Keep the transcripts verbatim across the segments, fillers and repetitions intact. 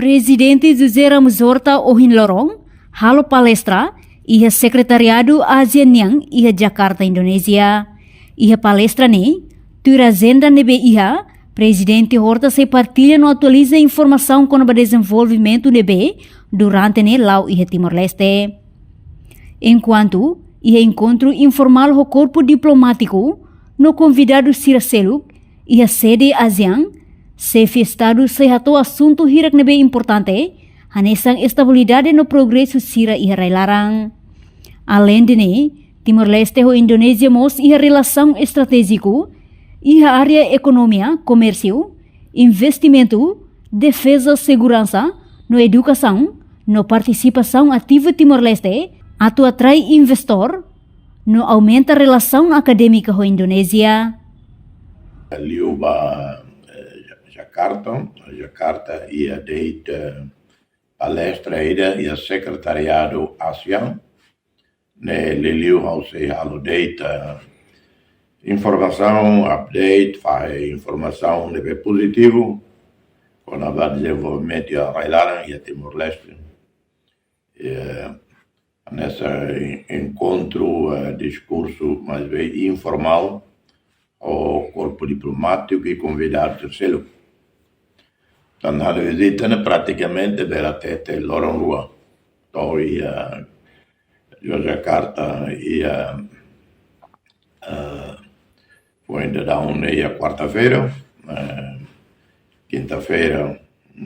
Prezidente José Ramos Horta ohin loron halo palestra iha Sekretariadu ASEAN nian iha Jakarta, Indonézia. Iha palestra ne'e, tuir ajenda ne'ebé iha, Prezidente Horta sei partilla no atualiza informasaun kona-ba dezenvolvimentu ne'ebé durante ne'e la'o iha Timor-Leste. Enkuantu iha enkontru informál ho korpu diplomátiku no konvidadu sira seluk iha sede ASEAN, xefe Estadu sei hato'o asuntu hirak ne'ebé importante, hanesan estabilidade no progresu sira iha rai-laran. Aleinde ne'e, Timor-Leste ho Indonézia mós iha relasaun estratéjiku iha área ekonomia, komérsiu, investimentu, defeza, seguransa, no edukasaun, no partisipasaun ativu Timor-Leste atu atrai investór no aumenta relasaun akadémika ho Indonézia. Liu ba, eh, Jakarta, Jakarta iha de'it, eh, palestra ida iha Sekretariadu ASEAN, ne'e liuliu ha'u sei halo de'it informasaun, update, fahe informasaun ne'ebé pozitivu kona-ba dezenvolvimentu iha rai-laran iha Timor-Leste. Eh, nessa en-, enkontru, eh, diskursu mais bem informál ho korpu diplomátiku i konvidadu sira seluk. Tan halo vizita ne'e pratikamente bele hatete loron rua. To'o iha Yogyakarta iha, eh, foin daudaun ne'e iha kuarta-feira, eh, kinta-feira,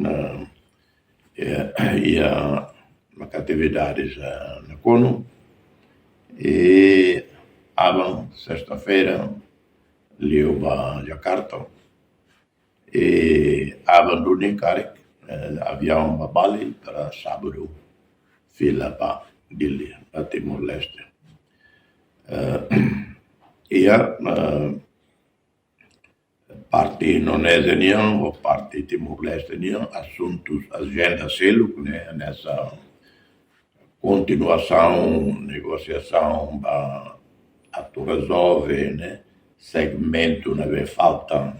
eh, iha, iha maka atividades, eh, Nakonu, i aban sesta-feira liu ba Jakarta. I aban duni karik, eh, aviaun ba Bali para sábadu fila ba Dili, ba Timor-Leste. Eh, iha, eh, parte Indonézia nian, ho parte Timor-Leste nian, asuntus, ajenda seluk, ne'e, nessa kontinuasaun, negosiasaun ba atu rezolve, ne'e, segmentu ne'ebé falta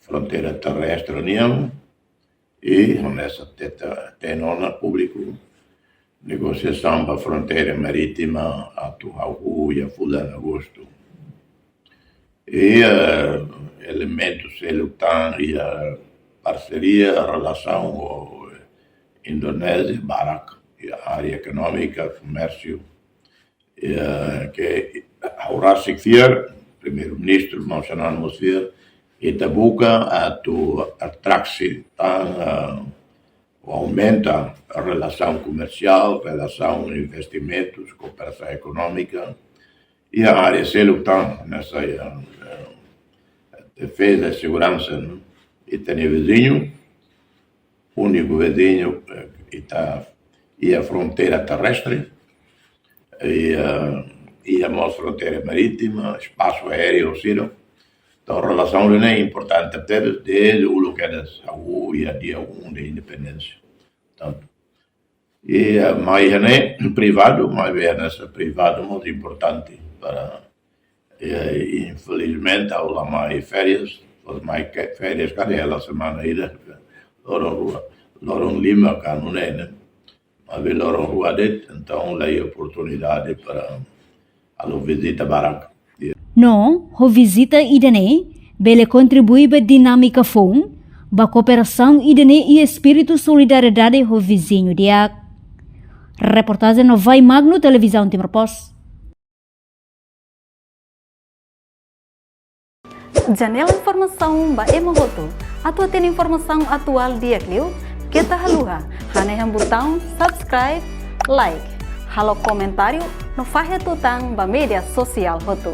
fronteira terrestre nian, i hanesan hatete ona públiku, negosiasaun ba fronteira marítima atu hahú iha fulan agostu. I, eh, elementu seluk tan iha parseria, relasaun ho Indonézia, barak iha área ekonómika, komérsiu, eh, ke ha'u rasik fiar, Primeiru-Ministru, maun Xanana mós fiar, ita buka atu atraksi tan, eh, aumenta relasaun komersiál, relasaun investimentus, kooperasaun ekonómika, iha área seluk tan, nessa, eh, eh, defeza i seguransa, ne'e? Ita-nia viziñu, úniku viziñu, eh, ita iha fronteira terrestre, iha, iha mós fronteira marítima, espasu aéreu, sira. Entaun, relasaun ne'e importante tebes, desde uluk kedas hahú iha dia um de independência. Tantu. I, eh, mai iha ne'e privadu, maibé hanesan privadu mós importante para, eh, infelizmente, ha'u la mai férias, foin mai ke férias karik hela semana ida, loron rua, loron lima ka nune'e, ne'e? Maibé loron rua de'it, entaun la iha oportunidade para halo vizita barak. No, ho vizita ida-ne'e, bele kontribui ba dinámika foun, ba kooperasaun ida-ne'e i espíritu solidariedade ho viziñu di'ak. Reportajen Novai Magno, Televizaun Timor Post. Janela informasaun ba ema hotu. Atu hatene informasaun atuál di'ak liu, keta haluha hanehan butaun subscribe, like, halo komentáriu no fahe tutan ba média sosiál hotu.